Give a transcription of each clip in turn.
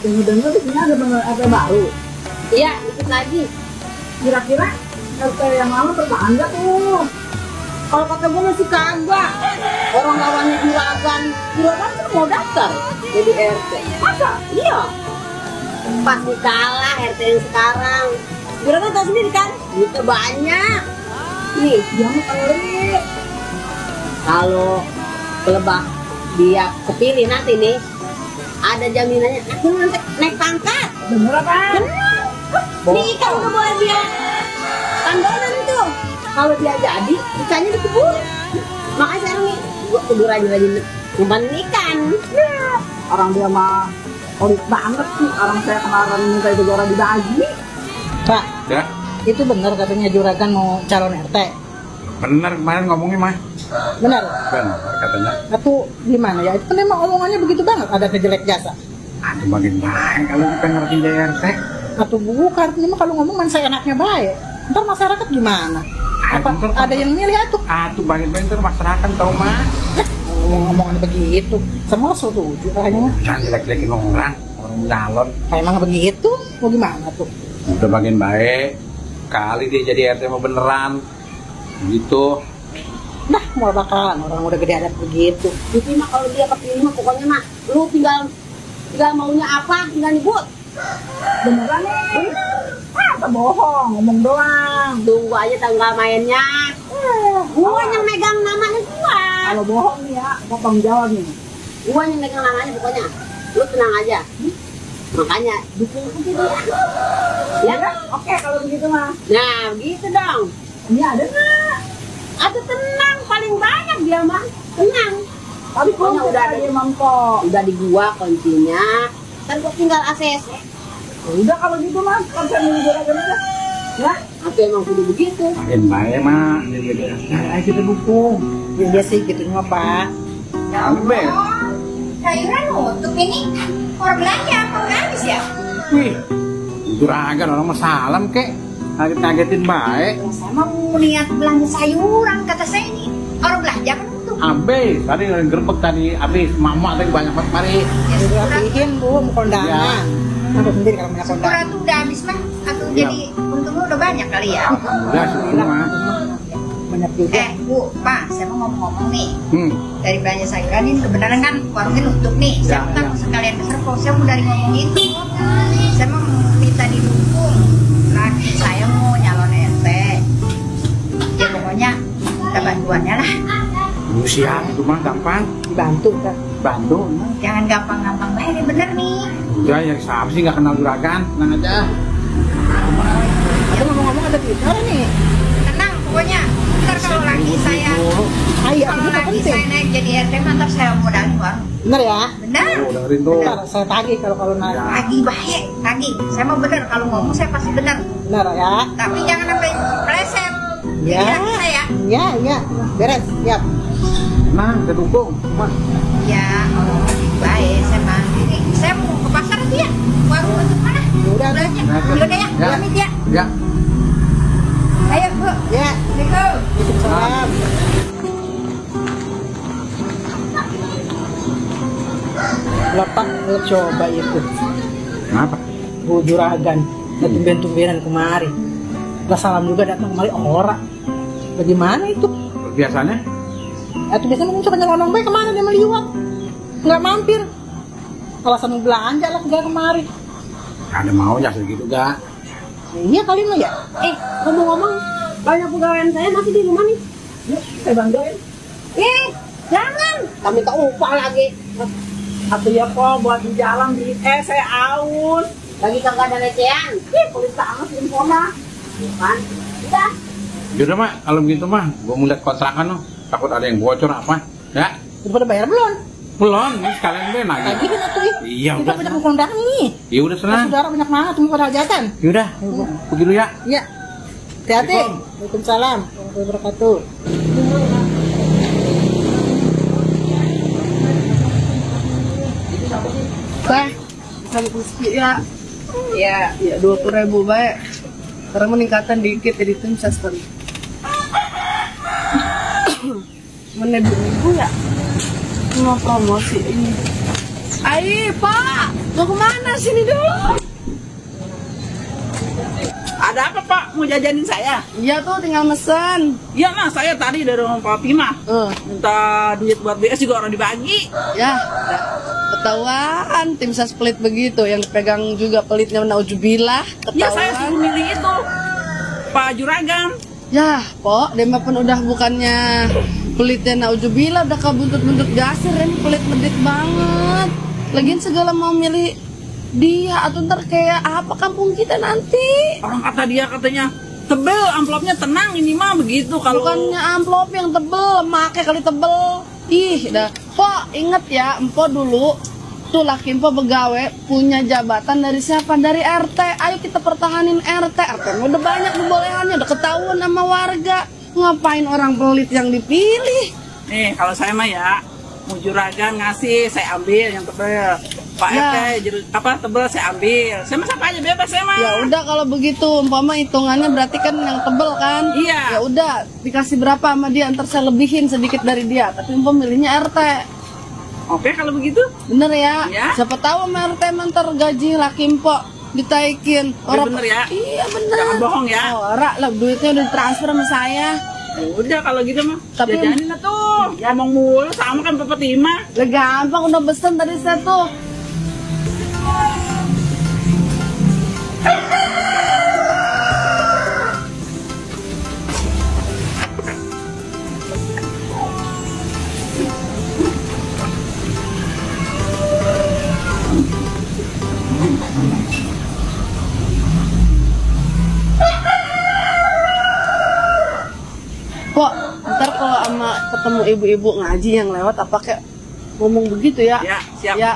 Dengar-dengar di sini ada RT baru. Iya, dikit lagi. Kira-kira RT yang lama bertahan nggak tuh? Kalau kata gue masih kagak. Orang lawannya juragan kan mau daftar jadi RT. Masa? Iya. Pasti kalah RT yang sekarang. Juragan tahu sendiri kan, duitnya banyak. Nih, Dia mau kali. kalau kelebah dia kepilih nanti nih, ada jaminannya nanti naik pangkat. Bener apa? Bener. Nih kan udah boleh dia tandonan tuh. Kalau dia jadi, ikannya dikubur. Makanya sekarang nih, gua kudu rajin-rajin ngumpan ikan. Orang dia mah pelit banget sih. Orang saya kemarin minta itu orang dibagi. Pak, Ya, itu benar katanya juragan mau calon RT. bener kemarin ngomongnya mah. Benar? Bener katanya. Atau gimana ya? Itu kan emang omongannya begitu banget, ada kejelek jasa. Aduh makin baik kalau kita ngerti RT. Atau bukan, ini mah kalau ngomong kan saya enaknya baik. Ntar masyarakat gimana? Apa ada yang milih atuh? Aduh bagian itu masyarakat tau mah. Ngomong-ngomongan begitu, semua setuju kayaknya. Jangan jelek-jelekin orang calon. Emang begitu? Mau gimana tuh? Udah bagian baik. Kali dia jadi RT mau beneran. Gitu. Nah, mau bakalan orang udah gede adat begitu. Itu mah kalau dia kepilih mah pokoknya mah lu tinggal maunya apa, tinggal nyebut. Beneran nih? Masa bohong, ngomong doang. Tunggu aja tanggal mainnya. Gua yang megang namanya gua. Kalau bohong nih ya, gua tanggung jawab nih. Gua yang megang namanya pokoknya. Lu tenang aja. Makanya dukung aja dia. Ya kan? Oke, kalau begitu mah. Nah, gitu dong. Ini ada nggak? Atau tenang, paling banyak dia mah. Tenang. Tapi Pokoknya udah ada dia mangkok. Udah di gua kuncinya. Ntar gua tinggal ACC. Udah kalau gitu mas, kan saya milih juragan aja. Ya, Aku emang kudu begitu. Makin baik mah. Ayo kita dukung. Ya, dia sih gitu nggak Pak. Ambil. Sayuran nutup ini orang belanja, orang habis ya? Wih. Juragan orang mah salam kek. Ngagetin baik. Saya mau niat belanja sayuran, kata saya ini orang belanja kan nutup. Habis. Tadi gerbek tadi habis. Mama tadi banyak banget mari. Ya Udah syukuran, rapihin Bu, mau kondangan. Aku sendiri kalau punya kondangan. syukuran tuh udah habis mah, atau Iya. jadi untungnya udah banyak kali ya? Alhamdulillah syukur mah. Banyak juga. Bu, Pak, saya mau ngomong-ngomong nih. Hmm. Dari belanja sayuran ini kebenaran kan warungnya nutup nih. Saya Ya, kan ya. sekalian ke Serpong, saya mau dari ngomong itu. Saya mau minta didukung. Laki saya mau nyalon RT. Ya pokoknya minta bantuannya lah. Lu siap itu mah gampang. Dibantu kan. Bantu. Jangan gampang-gampang bayar, bener nih. Udah ya siapa sih nggak kenal juragan. Tenang aja. Aku ngomong-ngomong ada bicara nih. Tenang pokoknya. Ntar kalau laki saya, Ayo, kalau itu laki penting. saya naik jadi RT, mah ntar saya modalin warung. Bener ya? Bener. Tuh dengerin tuh. Bentar, saya tagih kalau naik. Ya. Lagi baik, lagi. Saya mau bener, kalau ngomong saya pasti bener. Bener ya? Tapi jangan sampai meleset. Ya. Jadi laki saya. Iya, iya. Beres, siap. Nah, kita dukung. Mah. Ya, kalau lagi baik, saya mah. Ini saya mau ke pasar nanti ya. Warung untuk mana? Udah, Belanja. Nah, Yaudah ya, ya. pamit ya. Ya. Ayo, Bu. Ya. Assalamualaikum. Salam. Lepak coba itu. Kenapa? Bu juragan. Tumben-tumbenan kemari. Gak salam juga datang kemari orang. Bagaimana itu? Biasanya? Atau biasanya mungkin suka nyelonong baik kemana dia meliwat. Nggak mampir. Alasan belanja lah gak kemari. Ada mau ya segitu gak? Iya kali mah ya. Ngomong-ngomong, banyak pegawaian saya masih di rumah nih. yuk saya bantuin. Jangan. Kami tak upah lagi. Atau ya kok buat di jalan di saya aus. Lagi kagak ada recehan. Pelit banget sih informa. Bukan? Udah. Yaudah mah, kalau begitu mah, gua mau lihat kontrakan loh. Takut ada yang bocor apa? Ya? Udah pada bayar belum? Belum, ini sekalian deh lagi. Lagi kan atuh ih. Iya Kita udah. banyak kondangan nih. Ya udah senang. Saudara banyak banget tunggu pada hajatan. Yaudah, begitu ya. Iya. Hati-hati. Waalaikumsalam warahmatullahi wabarakatuh. Bah, sama kuski ya. Ya 20.000 baik. Sekarang meningkatan dikit jadi itu bisa sekali. Mana 2.000 ya? Mau promosi ini. Ayo, Pak. Mau kemana sini dulu? Ada apa Pak? Mau jajanin saya? Iya tuh tinggal mesen. Iya nah, saya tadi dari rumah Fatimah minta duit buat BS juga orang dibagi. Ya, ketahuan tim ses pelit begitu, yang dipegang juga pelitnya naujubillah. Iya saya Ketahuan. suruh milih itu Pak Juragan. Ya, Pok, dia mah pun udah bukannya pelitnya naujubillah, udah kebuntut-buntut gasir, ini pelit medit banget. Lagian segala mau milih dia, atau ntar kayak apa kampung kita nanti. Orang kata dia katanya tebel amplopnya, tenang ini mah begitu kalau Bukannya amplop yang tebel, make kali tebel. Ih, dah. Pok, inget ya, Empo dulu tuh laki Empo begawe punya jabatan dari siapa? Dari RT. Ayo kita pertahanin RT. RT mah udah banyak kebolehannya, udah ketahuan sama warga. Ngapain orang pelit yang dipilih? nih kalau saya mah ya mau juragan ngasih saya ambil yang tebel. Pak Ya. RT tebel saya ambil. Saya mah siapa aja bebas saya mah. Ya udah kalau begitu, umpama hitungannya berarti kan yang tebel kan? Iya. Ya udah, dikasih berapa sama dia, ntar saya lebihin sedikit dari dia. Tapi Empo milihnya RT. Oke kalau begitu. Bener ya? Ya. Siapa tahu sama RT ntar gaji laki Empo ditaikin. Bener ya? Iya bener. Jangan bohong ya. Ora lah, duitnya udah ditransfer sama saya. Udah kalau gitu mah. Tapi- Jajanin lah tuh. Ngomong mulu sama kan Pak Fatimah. Lah gampang, udah pesen tadi saya tuh. Kok ntar kalau sama ketemu ibu-ibu ngaji yang lewat apa kayak ngomong begitu ya? Ya, siap. Ya,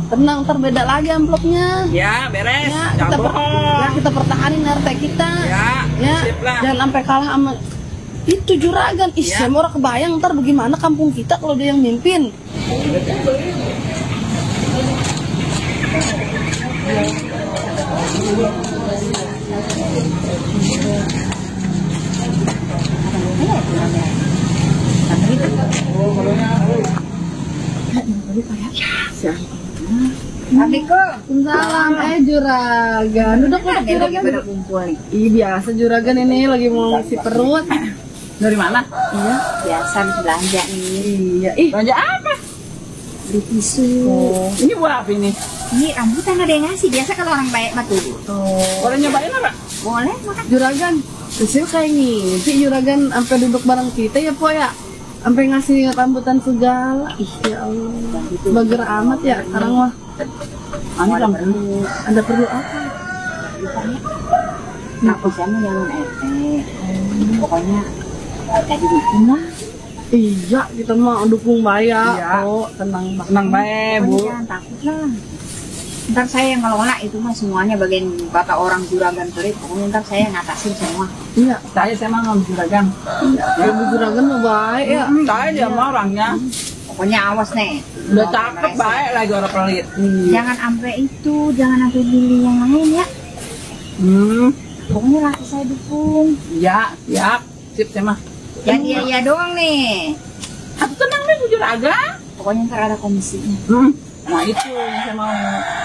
tenang, ntar beda lagi amplopnya. Ya beres. Ya, Jangan kita bohong. ya, kita pertahanin RT kita. Ya, sip lah. Jangan sampai kalah sama itu juragan. Ih, Ya. saya mau kebayang ntar bagaimana kampung kita kalau dia yang mimpin. Assalamualaikum. Salam, juragan. Duduk juragan. Pada kumpul nih. Ih, biasa juragan ini lagi mau ngisi perut. Dari mana? Iya. Biasa habis belanja nih. Iya. Ih, Belanja apa? Beli tisu. Ini buat apa ini? Ini rambutan ada yang ngasih. Biasa kalau orang baik mah tuh. Boleh nyobain apa? Boleh makan. juragan. Kecil kayak ngisi juragan sampai duduk bareng kita ya, Po ya. Sampai ngasih rambutan segala. Ih, ya Allah. Bager amat ya sekarang mah. Ada perlu apa? Aku sama jangan RT. Pokoknya tadi dukung lah. Iya, kita mah dukung Baya. Iya. Oh, tenang banget. Tenang baik bu. Pokoknya jangan takut lah. Ntar saya yang ngelola itu mah semuanya bagian kata orang juragan pelit. Pokoknya ntar saya ngatasin semua. Iya, Saya mah nggak juragan. ibu juragan mah baik ya. Saya dia mah orangnya. Pokoknya awas nih. Udah cakep baik lagi orang pelit. Jangan sampai itu, jangan sampai pilih yang lain ya. Pokoknya laki saya dukung. Ya, siap. Sip saya mah. Yang iya doang nih. Aku tenang deh bu juragan. Pokoknya ntar ada komisinya. Nah itu yang saya mau.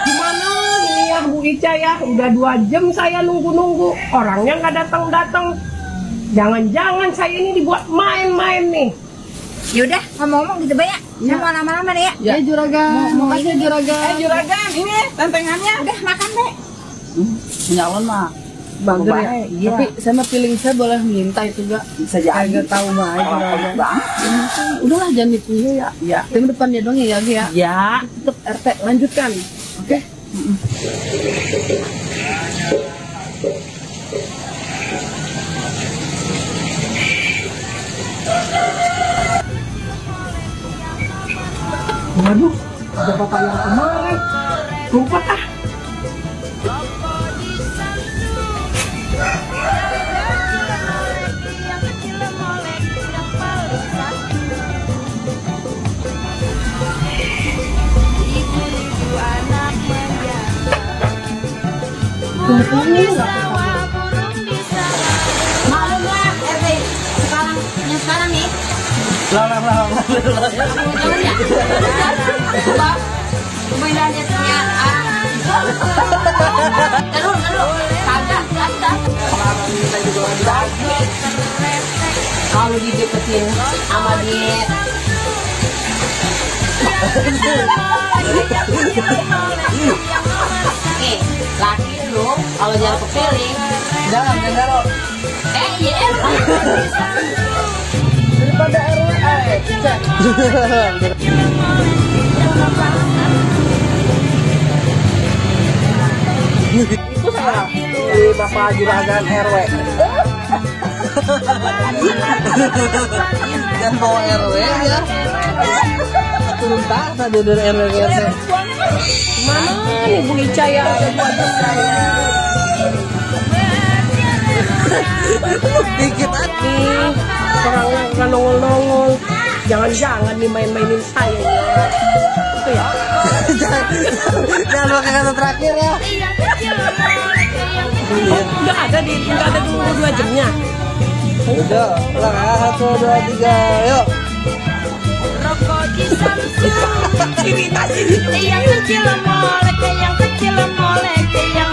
Gimana ini ya Bu Ica ya, udah 2 jam saya nunggu-nunggu, orangnya nggak datang-datang. Jangan-jangan saya ini dibuat main-main nih. Yaudah, ngomong-ngomong gitu banyak. Saya mau lama-lama deh ya. Ya, juragan. Mau Makasih ini. juragan. Juragan ini tantangannya. Udah makan deh. Nyalon mah. Bager ya. Baik, iya. Tapi sama feeling saya boleh minta itu gak? Bisa jadi. Agak tahu baik juragan. Bang. Udahlah jangan dipilih ya. Ya. Tim depannya dong ya, Gi, ya. Ya. Tetap RT lanjutkan. Oke. Waduh, ada bapak yang kemarin. Lupa ah. Maklum lah RT sekarang nih. Coba lihatnya Aduh, kagak. Kalau dideketin sama dia. Laki lu kalau jalan kepiling Jangan Garo. iya Daripada RW Itu saya di Bapak Juragan RW. Dan bawa RW ya. Turun tak duduk RW RT. Mana nih Bu Ica ya? Dikit Nih, orangnya nggak nongol-nongol. Jangan-jangan nih main-mainin saya ya. Itu ya. jangan pakai kata terakhir ya. Nggak ada dulu 2 jamnya. Udah, lah 1, 2, 3, yuk. Yang kecil molek, yang